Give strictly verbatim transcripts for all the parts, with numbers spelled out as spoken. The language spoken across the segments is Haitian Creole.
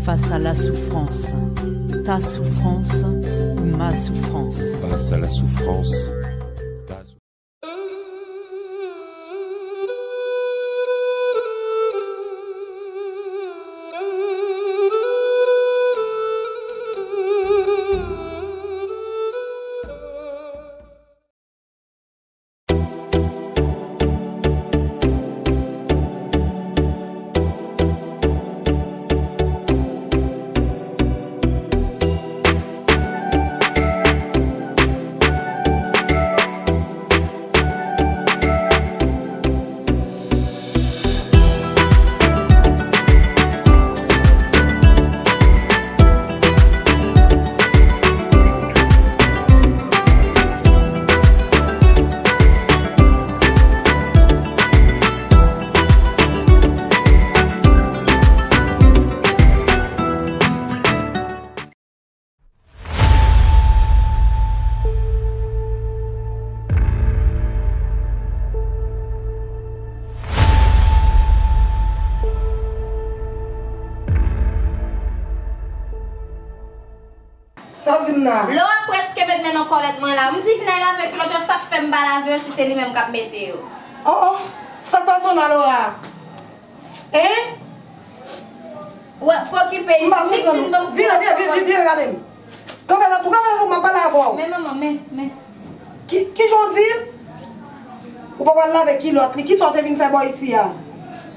Face à la souffrance, ta souffrance ou ma souffrance. Face à la souffrance, ta souffrance. Sa w di m nan? Laura prèske met men nan kòlèt mwen la. M di vin al lave kilòt yo, sa k fè m pa lave yo si se li menm k ap mete yo? Oh, oh, sa k pase w la, Laura? Hein? Wè, pokipe. M pa konprann. Vire, vire, vire, vire gade m. Kanpe la tou, kanpe la tou, m ap pale avè w. Men manman, men, men. Ki, ki jan w di? Ou pa pral lave kilòt li, kisa w te vin fè bò isi a?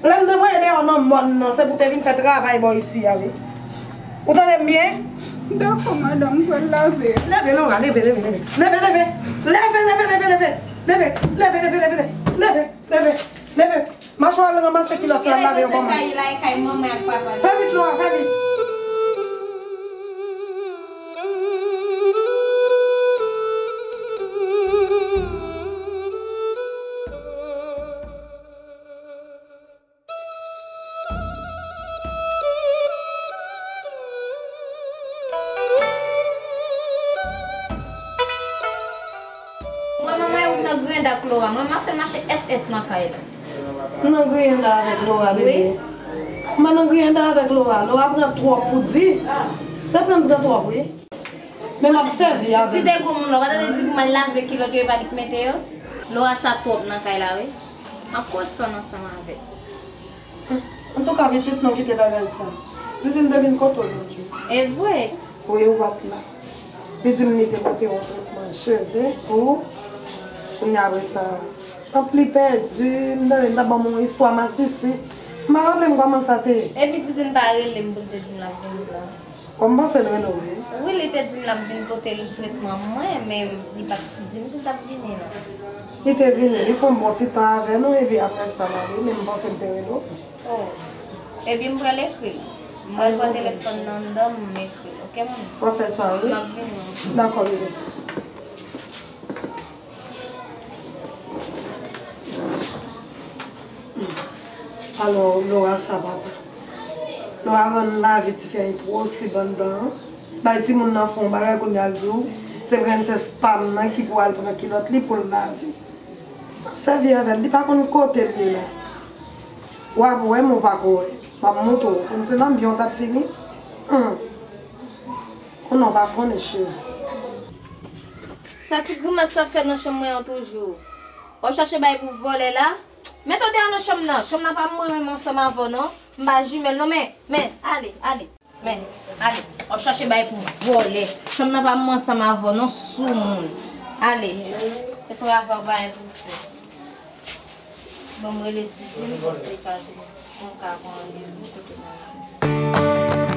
Lè m te voye deyò nan mòn nan, se pou w te vin fè travay bò isi a, wi. Ou tande m byen? Dakò, madanm, m pral lave. Leve, Laura, leve, leve, leve. Leve, leve. Leve, leve, leve, leve. Leve, leve, leve, leve. Leve, leve, leve. Mache w al ranmase kilòt yo, al lave yo kòman. Kay la, e kay manman ak papa l. Fè vit, Laura, fè vit. Mwen, manman, ou nan griyen ak Laura. Mwen, m ap fè l mache S S nan kay la. M nan griyen avèk Laura, bebe. Wi. Mwen nan griyen avèk Laura. Laura pran twòp pou di. Se pran twòp, wi. Men m ap sèvi avè l. Si te gon moun la, w pa ta te di pou m al lave kilòt yo, e pa li k mete yo? Laura sa twòp nan kay la, wi. M ap koresponn ansanm avè l. Antouka, pitit, nou kite bagay sa. Didine te vin kote w lòt jou. E vre? Wi, ou pa t la. Li di m li te pote yon tretman cheve pou ou. Kounye a apre sa, tanp li pèdi, m tande l t ap ban m yon istwa masisi. M pa raple m kòman sa te ye. Epi Didine pa rele m pou l te di m l ap vin la. Bon, m panse l rele w, wi. Wi, li te di l ap vin pote l tretman mwen, men li pa t di m si l t ap vini, non. Li te vini, li fè yon bon ti tan avè nou, epi apre sa, l ale, men m panse l te rele w. Oh. Epi m pral ekri l. M pral pran telefòn nan anndan m, m ekri l. Oke, manmi? W ap fè sa, wi. M ap vini. Dakò, bebe. Alò, Laura sa, papa. Laura rann lavi ti fi a twò sib anndan an. Bay timoun nan fè yon bagay, kounye a l di w se prensès pa m nan ki pou al pran kilòt li pou l lave. M ap sèvi avè l, li pa konn kote l ye la. W ap wè, men w pako wè. M ap montre w. Kòmsi lanbyen w t ap fini. Hum. Konnen w pa konnen, cheri. Sa ti grimas sa fè nan chanm mwen an toujou? W ap chache bay pou vòlè la? Mete w deyò nan chanm nan. Chanm nan pa mwen menm ansanm avè w non. M pa jimèl non, men, men, ale, ale. Men, ale. W ap chache bay pou vòlè. Chanm nan pa mwen ansanm avè w non, soumoun. Ale. Se travay w pa gen pou fè. Bon, m rele Didine, li ka di m, m ka pran randevou kote mwen ye.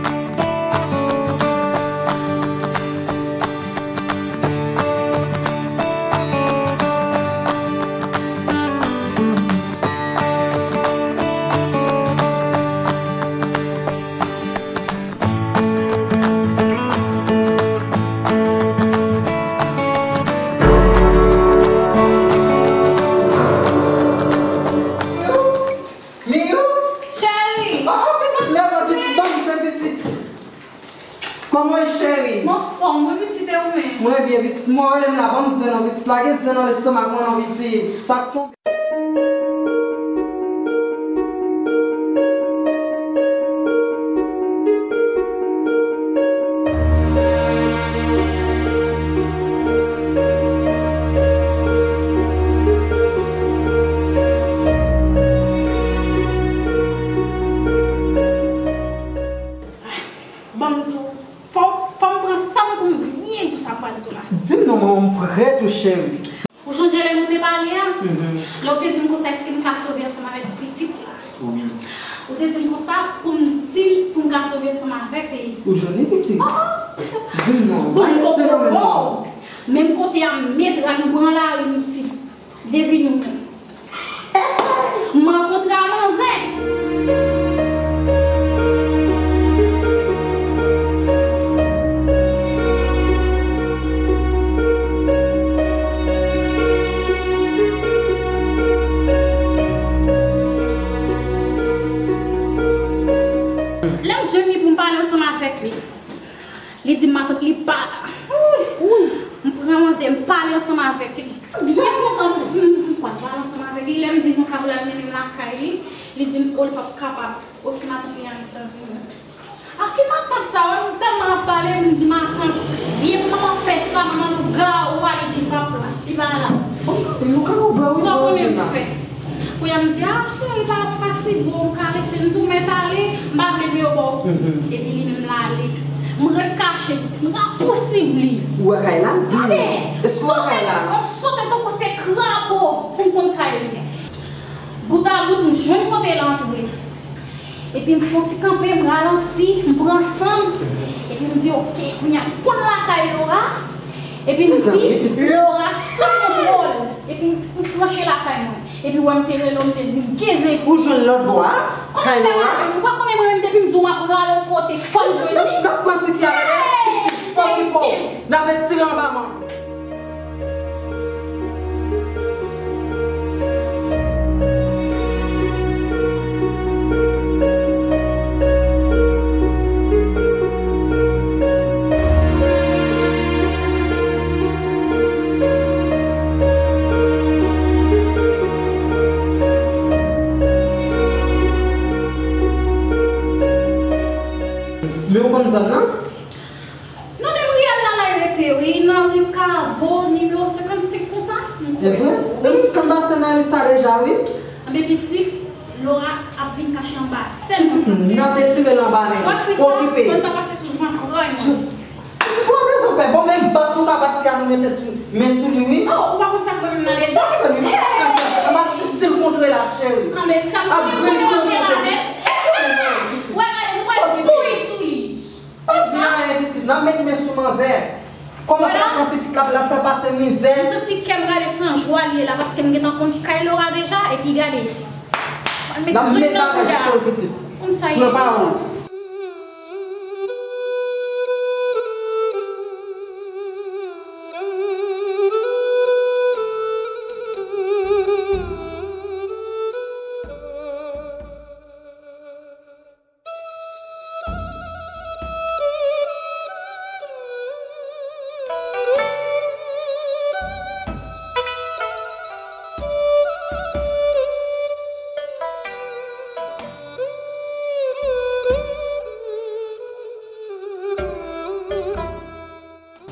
Miyou? Cheri! Oh, oh, pitit, lève, pitit, ban m zen, pitit. Kòman w ye, cheri? M anfòm, wi, pitit, e ou menm? Mwen byen, pitit. Mwen rele m la, ban m zen non, pitit. Lage zen nan lestomak mwen non, pitit. Sa k tonbe. Fò, fò m pran san m pou m byen di w sa m pral di w la. Di m non, mwen, m prè tou, cheri. Ou chonje lè nou te pale a? Mhm. Lè w te di m konsa, èske m ka sove ansanm avèk ti pitit la? Wi. Ou te di m konsa pou m di l pou m ka sove ansanm avèk li. Ou jwenn li, pitit? Oh! Di m non, bay se nan men non. Menm kote a, m met rad, m pran lari, m di, depi nou menm. M rankontre a manzè. Lè m jwenn li pou m pale ansanm avèk li. Li di m matant li pa la. Wi, m pran manzè, m pale ansanm avèk li. M byen kontan, m, m, m pral pale ansanm avèk li. Lè m di l konsa pou l al mennen m lakay li, li di m, o, li p ap kapab. O, si matant li an gentan vini. A ki matant sa? M tèlman ap pale, m di matant, byen pou manman pès la, manman lougawou a, li di l p ap la. Li pa la. Bon, nou ka ouvè, wi. Sa w konnen m fè? Kounye a m di, a, cheri, pa, pa ti gwo, m ka lese, m di w mèt ale, m pa vle veye w bò. Mhm. Epi li menm l ale. M ret kache, m di, m rapousib li. Ou wè kay la? Di m. Tande! Èske ou wè kay la? M sote tankou se krapo pou m konn kay li. Bout a bout, m jwenn kote l antre. Epi m fè yon ti kanpe, m ralanti, m pran san m. Epi m di, oke, kounye a m konn lakay Laura. Epi m di, Laura sou kontwòl. Epi m, m pwoche lakay mwen. Epi w wè m te rele w, m te di m gen zen. Ou jwenn lòt bò a? Kay Laura? Ou pa konnen mwen menm depi m di w m ap rale yon kote, fò m jwenn li. N ap pran ti fi a, fò ki fò. N ap retire anba men. Men ou konn zòn nan? Non, men riyèl la, la rete, wi. Nan ri Kavo, nimewo senkannsenk konsa. E vre? Men m konn pase nan lis la deja, wi. Anben, pitit, Laura ap vin kache anba sèn nan, paske n ap retire l anba men. Wè, Frisa, okipe. Konn ta pase sou zantray mwen. Ou pa bezwen pè. Bon, men bat ou ka bat fi a, nou mete sou, men sou li, wi. Oh, ou pa konn sa k pran menm nan deja. Okipe li, wi. Hey! M ap stil kontre la, cheri. Anben, sa m konnen, konnen w ap fè la, men. Wè, gade, nou pral kouri sou li. Pa di anyen, pitit, n ap met men sou manzè. Kòman pa pran pitit la, l ap fè pase mizè. M santi kè m rale san jwa li ye la, paske m gentan konn kay Laura deja, epi gade. N ap met bagay cho, pitit. Konn sa ye. Pran pawòl.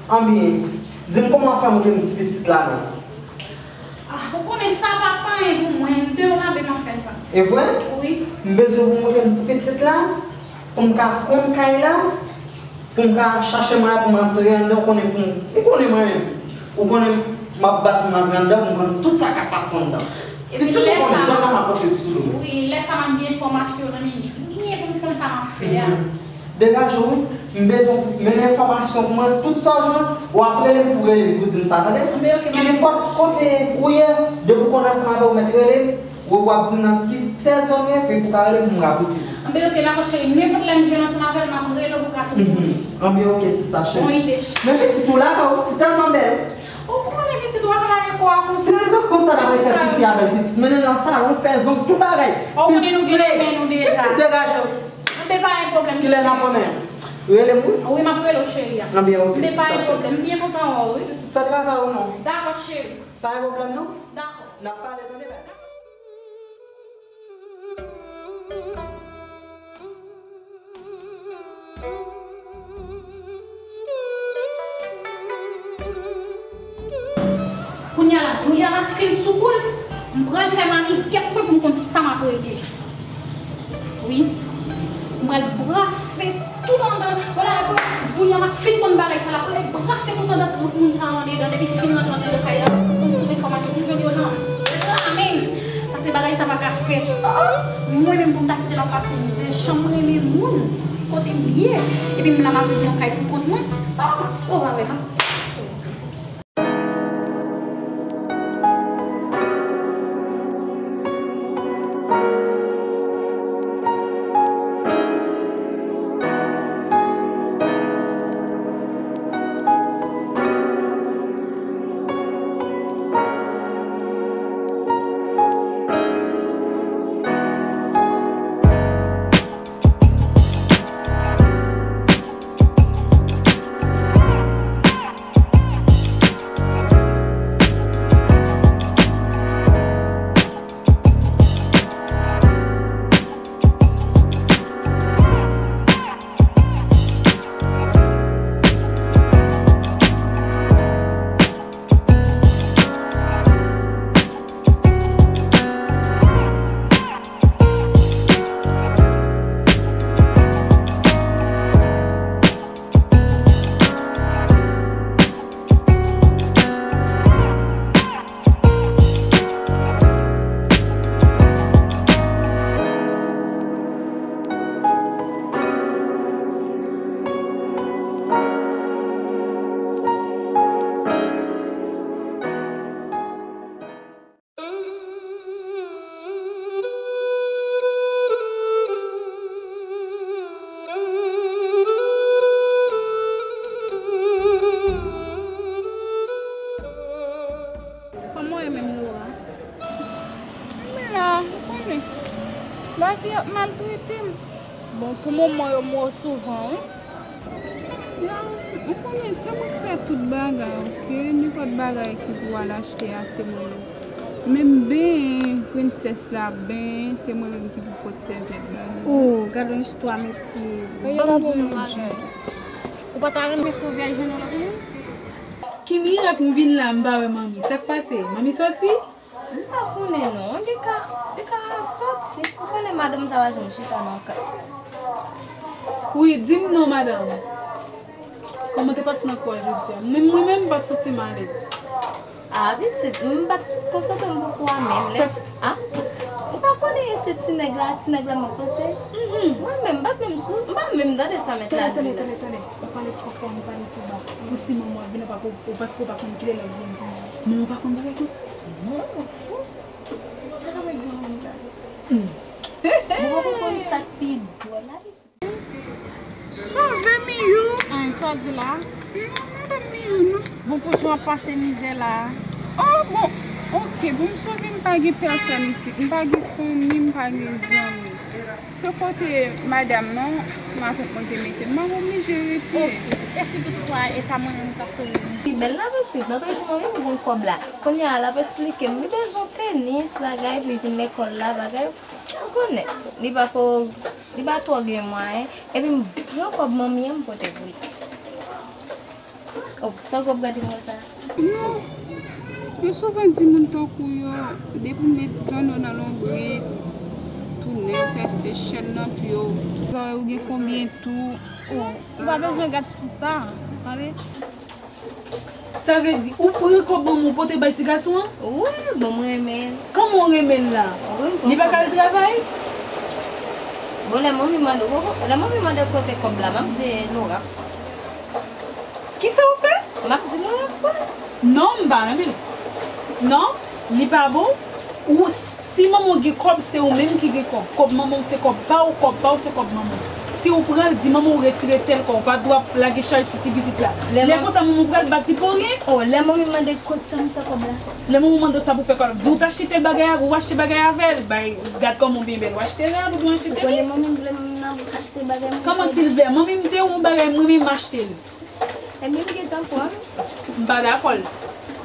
Anben, di m kòman w ap fè montre m ti pitit la non. Ah, ou konnen sa pa anyen pou mwen, m te yo labe m ap fè sa. E vre? Wi. M bezwen pou w montre m ti pitit la, pou m ka konn kay la, pou m ka chache mwayen pou m antre anndan, ou konnen pou m, ou konnen mwen menm. Ou konnen m ap bat pou m antre anndan, pou m konn tout sa k ap pase anndan. Pitit ou konnen, zòn nan m ap pote sou do m. Wi, lè sa m ap gen enfòmasyon nan men m, byen pou m konn sa m ap fè a. Degaje w, wi. M bezwen w mennen enfòmasyon pou mwen, tout sa w jwenn, w ap rele m pou rele m, pou di m sa, tande? Anben, oke, m ap. Kenenpòt kote ou ye, depi w konn ansanm avè w, mèt rele m, w ap di m nan ki tèl zòn ou ye, epi pou w ka rele m pou m rapousib ou. Anben, oke, dakò, cheri. Nenpòt lè m jwenn ansanm avè l, m ap rele w pou w ka tou konnen. Anben, oke, sista cheri. Bon ide, cheri. Men pitit ou la, ou si tèlman bèl. Ou konnen pitit ou pa ka lage kò a konsa. Pitit ou konsa, n ap fè ti fi avè l, pitit. Mennen l nan salon, fè zong, tout bagay. Ou konnen nou gen renmen nou deja. Pitit, degaje w. Anben, pa gen pwoblèm. Kilè n ap renmen? Rele m, wi. Wi, m ap rele w, cheri a. Anben, oke, sista cheri. Anben, pa gen pwoblèm. M byen kontan wè w, wi. Fè travay ou non. Dakò, cheri. Pa gen pwoblèm, non. Dakò. N ap pale, tande, bèl. Kounye a la, Juliana fin sou kou l, m pral fè manigèt mwen pou m konn sa m ap regle. Wi, m pral brase Tout andan, wala, pou, pou yon ap fin konn bagay sa la, pou lè brase tout andan tout moun sa andedan, depi fin rantre andedan kay la, pou tout enfòmasyon, pou jwenn yo nan la menm. Paske bagay sa pa ka fèt. Oh, oh, mwen menm pou m ta kite l ap pase mizè, jan m renmen moun, kote m ye, epi m la m ap viv yon kay pou kont mwen. Oh, oh, pa vre, m ap Kòman w ye menm, Laura? Mwen la, ou konnen. Lavi ap maltrete m. Bon, pou moman yo mò souvan, wi. Ya, ou konnen se mwen k fè tout bagay, oke? Nenpòt bagay ki pou al achte a, se mwen menm. Menm ben prensès la, ben, se mwen menm ki pou pot sèvyèt la. Oh, gad yon istwa, mesye. Ban m di w yon bagay. Ou pa ta renmen sove al jwenn yon lòt moun? Ki mirak m vin la, m pa wè manmi. Sa k pase? Manmi sòti? M pa konnen non, li ka, li ka sòti. Ou konnen madanm sa pa janm chita nan kay. Wi, di m non, madanm. Kòman te pase nan kò a jodi a? Menm mwen menm, m pa t santi m alèz. A, pitit, m pa t konsantre m pou kou a menm. Lè, a, ou pa konnen e se ti nèg la, ti nèg la m ap panse. Mwen menm, m pa t menm sou, m pa menm tande sa mèt la di la. Tande, tande, tande, tande. Ou pale twò fò, m pale pi ba. Pou si manman w ap vin, ou pa ko-, ou paske ou pa konn kilè l ap vin. Manman w pa konn bagay konsa. Non, ou fou. Sa ka mèt di manman sa? Hmm. Mwen pa konprann sa k pi dwòl la, pitit. Sove Miyou. An, sa w di la? Non, madanm Miyou, non. Bon, kote w ap pase mizè la? Oh, bon. Oke, bon, m sove, m pa gen pèsòn isit. M pa gen fanmi, m pa gen zanmi. Se kote madanm nan, matant mwen te mete m, m ap oblije rete. Oke. E si toutfwa e ta mwen menm k ap sove m? Pi bèl la, pitit, lòt jou mwen menm m konn kòb la. Kounye a l ap esplike m, li bezwen tenis, bagay, pou l vin lekòl la, bagay. Ou konnen, li pa ko, li pa twò gen mwayen. Epi m pran kòb manmi an, m pote pou li. Oh, sa w ap gade mwen sa? Non. Yo souvan di moun tankou yo, depi w met zanno nan lonbrit, tounen w pèse chèn nan pye w. Ou gen konbyen tou? Oh, ou pa bezwen gad sou sa, tande? Sa vle di, ou pran kòb manman w pote bay ti gason an? Wi, bon, m renmen l. Kòman w renmen l la? Wi, m pran kòb la. Li pa ka al travay? Bon, lè manmi mande, lè manmi mande kote kòb la, m ap di Laura. Kisa w fè? M ap di nou yon fwa. Non, m pa renmen l. Non, li pa bon. Ou, si manman w gen kòb, se ou menm ki gen kòb. Kòb manman w se kòb pa w, kòb pa w se kòb manman w. Si w pran l, di manman w retire tèl kòb. Ou pa dwe ap lage chaj sou ti pitit la. Lè konsa, manman w pral bat li pou anyen. Oh, lè manmi mande kot sa m fè kòb la. Lè manman w mande w sa pou fè kòb la, di w ta achte bagay avè l, ou achte bagay avè l. Bay, gad kòman w byen bèl. Ou achte l, ou byen achte l. Ou konnen manmi m vle m nan achte bagay. Kòman si l vle? Manmi m te yon bagay, mwen menm m achte l. Ebyen, m gentan pran. M pa dakò l.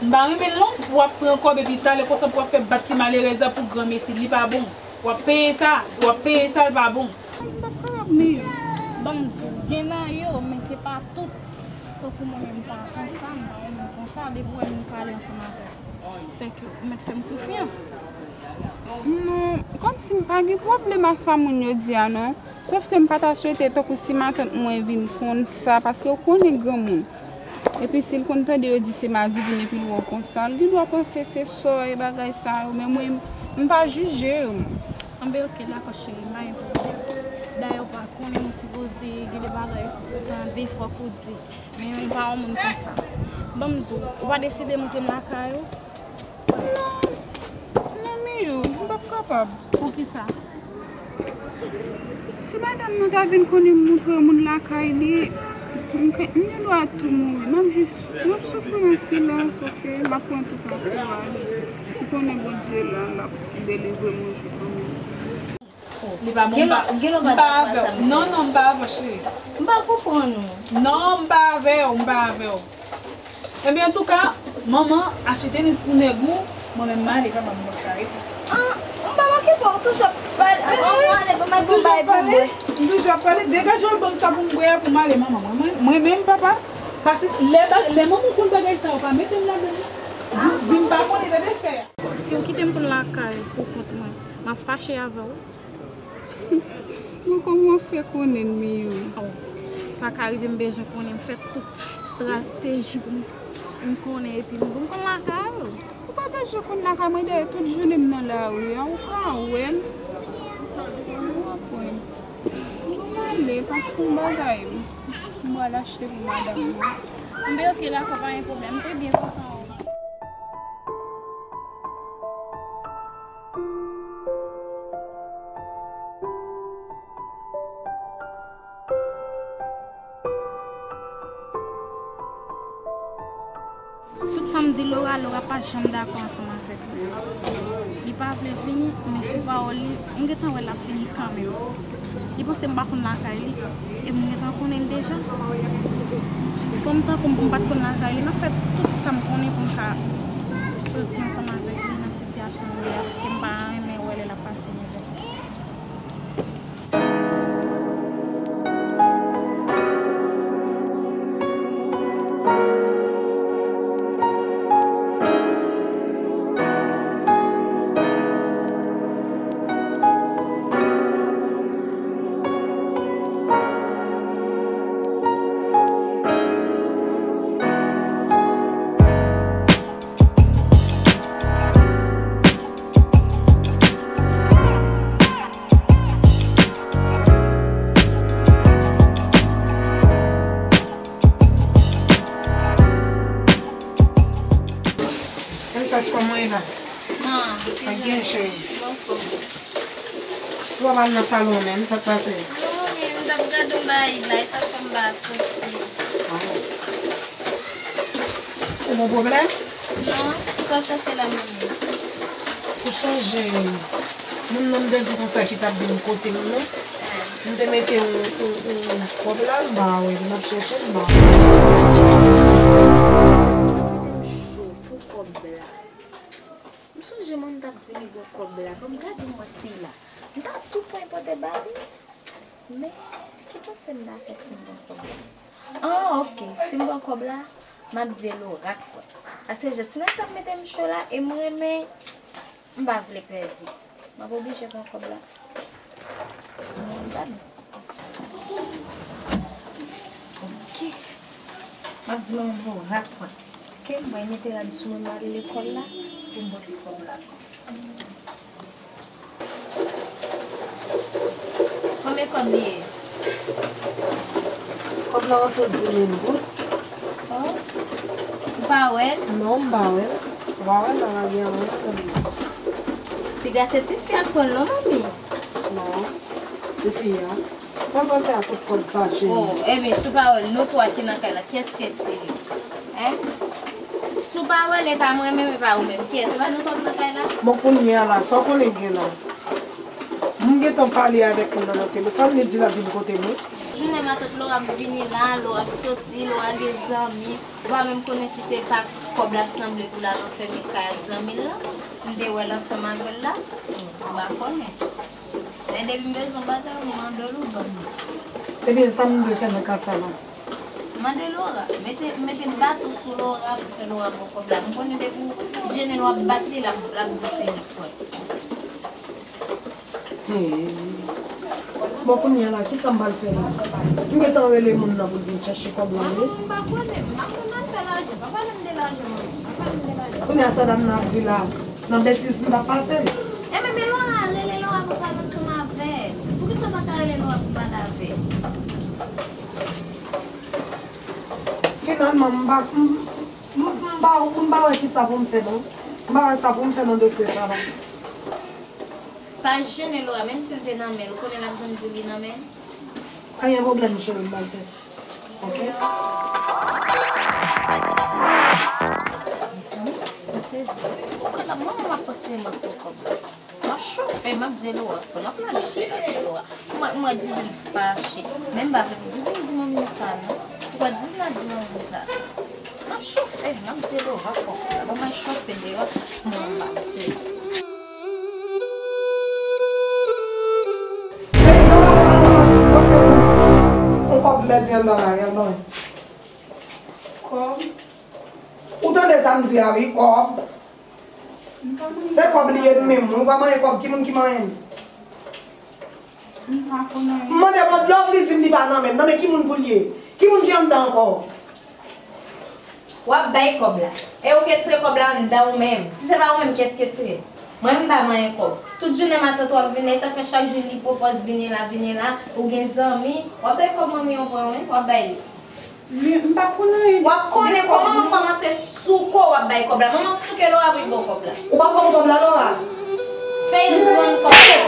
M pa renmen l non, pou w ap pran kòb epi talè konsa pou w ap fè bat ti malerèz la pou granmesi, li pa bon. W ap peye sa, w ap peye sa, l pa bon. M p ap kapab, men ban m di w, gen nan yo, men se pa tout. Tankou mwen menm, m pa konsa, m pa renmen konsa, depi w wè m pale ansanm avè w. Sèke ou mèt fè m konfyans. Non, kòmsi m pa gen pwoblèm ak sa moun yo di a non. Sòf ke m pa ta swete tankou si matant mwen vin konn sa, paske ou konnen granmoun. Epi si l konn tande yo di se madivin epi l wè w konsa, l gen dwa panse se sò e bagay sa yo, men mwen, m pa jije yo. Anben, oke, dakò, cheri, m pa gen pwoblèm. Dayè, ou pa konnen, m sipoze gen de bagay ou tande, fòk ou di. Men ou pa yon moun konsa. Ban m di w, ou pa deside montre m lakay ou? Non, non, Miyou, m p ap kapab. Poukisa? Si madanm nan ta vin konnen m montre moun lakay li, m gen dwa tou mouri. M ap jis, m ap soufri an silans, oke? M ap pran tout an kouraj. M konnen Bondye la, l ap delivre m yon jou kanmenm. Li pa bon, m pa, m pa avè w. Non, non, m pa avè w, cheri. M pa konprann ou. Non, m pa avè w, m pa avè w. Ebyen, antouka, manman, achte tenis pou nèg ou, mwen menm m ale, papa, m p ap ka rete. Ah, m pa okipe w, toujou ap pale. An, an, ale, ban m al pou bay pou bwè. M toujou ap pale, degaje w, ban m sa pou m bwè a pou m ale, manman. Mwen, mwen, mwen menm, papa, pase, lè, lè manman konn bagay sa yo, pa mete m ladan l. Di, di m pa konnen, tande, Esther. Si w kite m pou m lakay ou pou kont mwen, m ap fache avè w. Bon, kòman w fè konnen m, Miyou? Oh, sa ka rive m bezwen konnen, m fè tout estrateji pou m, m konnen epi m, pou m konn lakay ou. Ou pa bezwen konn lakay mwen, dayè tout jounen m nan lari a, ou ka wè m. Ou konprann? Bon, m ale, paske yon bagay m pral achte pou madanm mwen. Anben, oke, dakò, pa gen pwoblèm, m te byen kontan wè w. Tout sa m di Laura, Laura pa janm dakò ansanm avèk mwen. Li pa vle vini, men sou pawòl li, m gentan wè l ap vini kanmenm. Li panse m pa konn lakay li, e m gentan konnen l deja. Kòm tankou m pa t konn lakay li, m ap fè tout sa m konnen pou m ka soti ansanm avèk li nan sitiyasyon li a, paske m pa renmen wè lè l ap pase mizè. Princess, kòman w ye la? Ah, pa gen, cheri. Ou pa al nan salon menm, sa k pase? Non, men m t ap gade yon bagay la, e sa k fè m pa soti. Ah. Ou gon pwoblèm? Non, sa w chache la menm? Ou sonje moun nan m te di konsa ki t ap vin kote m nan? M te mete yon, yon, yon kòb la, m pa wè l, m ap chèche l, m pa wè l. Sa mete m cho pou kòb la. M sonje mwen m t ap di li gon kòb la, ban m gade m wè si la. M ta tou pran pote ba li. Men, ki panse m ta fè si m gon kòb la? Ah, oke, si m gon kòb la, m ap di Laura kwè. Paske jan ti nèg sa ap mete m cho la, e m renmen, m pa vle pèdi. M ap oblije pran kòb la. Men m t ap di. Oke. M ap di manman Laura kwè. Oke, m pral mete rad sou mwen, m ale lekòl la, pou m pote kòb la. Konbyen kòb li ye? Kòb la antre di mil goud. Oh. Ou pa wè l? Non, m pa wè l. Ou pa wè l, nan lage a, mwen, kòb li. Piga se ti fi a k pran l non, manmi. Non, ti fi a. Sa w pral fè ak tout kòb sa, cheri? Oh, ebyen, si w pa wè l, nou twa ki nan kay la, kiyès ki retire? Hein? Si w pa wè l, e pa mwen menm, e pa ou menm. Kiyès? E pa nou twa k nan kay la? Bon, kounye a la, sa w konnen gen la? M gentan pale avèk moun nan nan telefòn, li di l ap vin kote mwen. Jounen matant Laura ap vini la, Laura ap soti, Laura gen zanmi. Ou pa menm konnen si se pa kòb l ap sanble pou l al anfème kay ak zanmi l lan. M te wè l ansanm avè l la. Ou pa konnen. Men depi m bezwen bagay, m mande l, ou ban m. Ebyen, sa m dwe fè nan ka sa la? Mande Laura. Mete, mete baton sou Laura pou fè Laura ba w kòb la. M konnen depi w jennen l w ap bat li, l ap, l ap di w se li k fè. Hmm. Bon, kounye a la, kisa m pral fè la? M gentan rele moun nan pou l vin chèche kòb la, wi. Manman, m pa konnen. M pa konn afè lajan. Pa pale m de lajan, manman. Pa pale m de lajan. Kounye a, sa dam nan ap di la, nan betiz m t ap pase l. Enben, men Laura, rele Laura pou pale ansanm avè l. Poukisa w pa ka rele Laura pou pale avè l? Finalman, m pa, m, m, m pa, m pa wè kisa pou m fè, non. M pa wè sa pou m fè nan dosye sa la. Pa jennen Laura, menm si l te nan men l, ou konnen l ap jwenn di w li nan men l. Pa gen pwoblèm, cheri, m pral fè sa. Oke? Mezanmi, mwen sezi. Ou konnen manman m ap panse m ak kòb la. M ap chofe, m ap di Laura, fò n ap lage chita sou Laura. Mwen, mwen, Didi fache. Men m pa vle pou Didi di manmi m sa, non. Ou kwè Didi la di manmi m sa? M ap chofe, m ap di Laura, fò. Bon, m al chofe deyò, mwen m pa se. Ou kòb mèdi anndan la, anndan. Kòb? Ou tande sa m di a, wi, kòb. M pa manyen kòb. Se kòb li ye menm, wi. Ou pa manyen kòb, ki moun ki manyen l? M pa konn anyen. M mande Bob Love, li di m li pa nan men l. Nan men ki moun pou l ye? Ki moun ki anndan ankò? W ap bay kòb la. E ou ki tire kòb la anndan ou menm. Si se pa ou menm, kiyès ki tire l? Mwen, m pa manyen kòb. Tout jounen matant w ap vin la, e sa k fè chak jou li pwopòz vini la, vini la, ou gen zanmi, w ap bay kòb manmi w pran, wi, w ap bay li. Men, m pa konn anyen. W ap konnen kòman manman kòmanse souke w ap bay kòb la. Manman souke Laura pou l ba w kòb la. Ou pa pran kòb la, Laura? Fè l rann kòb la.